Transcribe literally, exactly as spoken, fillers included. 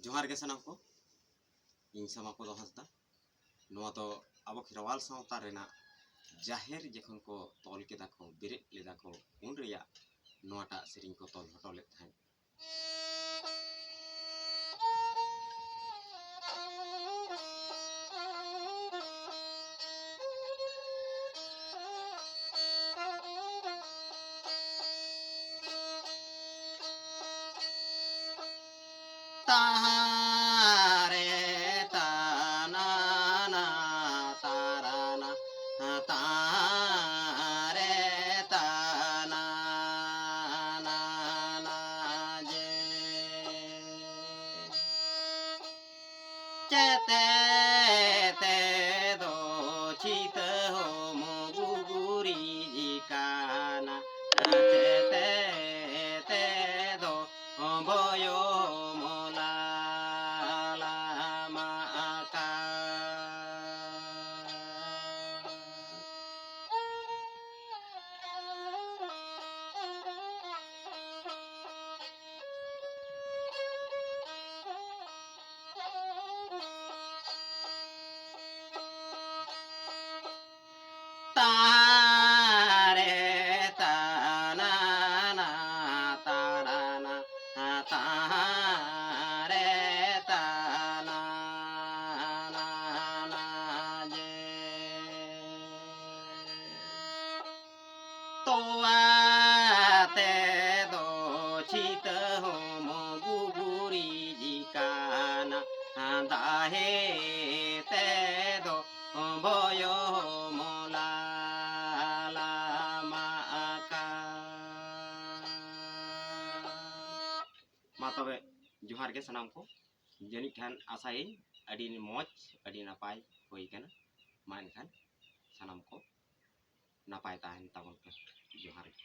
ᱡᱚᱦᱟᱨ ᱜᱮ ᱥᱟᱱᱟᱢ ᱠᱚ, ᱤᱧ ᱥᱟᱢᱟ ᱯᱚᱫᱚ ᱦᱟᱸᱥᱫᱟ᱾ ᱱᱚᱣᱟ ᱫᱚ ᱟᱵᱚ ᱠᱷᱮᱨᱣᱟᱞ ᱥᱟᱶᱛᱟ ᱨᱮᱱᱟᱜ ᱡᱟᱦᱮᱨ ᱡᱚᱠᱷᱚᱱ ᱠᱚ ᱛᱚᱞ ᱠᱮᱫᱟ ᱠᱚ, ᱵᱮᱨᱮᱫ ᱞᱮᱫᱟ ᱠᱚ, ᱩᱱ ᱨᱮᱭᱟᱜ ᱱᱚᱣᱟᱴᱟᱜ ᱥᱮᱨᱮᱧ ᱠᱚ ᱛᱚᱞ ᱦᱚᱴᱚ ᱞᱮᱫ ᱛᱟᱦᱮᱸᱫ᱾ ᱛᱟᱦᱟᱨᱮ ᱛᱟᱱᱟᱱᱟ ᱛᱟᱨᱟᱱᱟ, ᱛᱟᱦᱟᱨᱮ ᱛᱟᱱᱟᱱᱟ ᱡᱮ᱾ ᱪᱮᱛᱮ ᱛᱮ ᱫᱚ ᱪᱷᱤᱛᱟᱹ ᱦᱚᱢᱚ ᱜᱩᱜᱩᱨᱤ ᱡᱤᱠᱟᱱᱟ᱾ ᱪᱮᱛᱮ ᱛᱮ ᱫᱚ ᱵᱚᱭᱚ ᱢᱚᱞᱟ ᱞᱟᱢᱟ ᱟᱠᱟ᱾ ᱛᱟᱨᱮ ᱛᱟᱱᱟᱱᱟ ᱛᱟᱨᱟᱱᱟ, ᱛᱟᱨᱮ ᱛᱟᱱᱟᱱᱟ ᱡᱮ᱾ ᱛᱚᱣᱟ ᱛᱮᱫᱚ ᱪᱷᱤᱛᱟᱹ ᱦᱚᱢᱚ ᱜᱩᱜᱩᱨᱤ ᱡᱤᱠᱟᱱᱟ, ᱫᱟᱦᱮ ᱛᱮᱫᱚ ᱵᱚᱭᱚ ᱢᱚᱞᱟ ᱞᱟᱢᱟ ᱟᱠᱟ᱾ ᱢᱟ ᱛᱚᱵᱮ, ᱡᱚᱦᱟᱨ ᱜᱮ ᱥᱟᱱᱟᱢ ᱠᱚ᱾ ᱡᱟᱹᱱᱤᱡ ᱠᱷᱟᱱ ᱟᱥᱟᱭᱟᱹᱧ ᱟᱹᱰᱤ ᱢᱚᱡᱽ, ᱟᱹᱰᱤ ᱱᱟᱯᱟᱭ ᱦᱩᱭ ᱠᱟᱱᱟ᱾ ᱢᱟ ᱮᱱᱠᱷᱟᱱ ᱥᱟᱱᱟᱢ ᱠᱚ ᱱᱟᱯᱟᱭ ᱛᱟᱦᱮᱱ ᱛᱟᱵᱚᱱ ᱯᱮ᱾ ᱡᱚᱦᱟᱨ ᱜᱮ᱾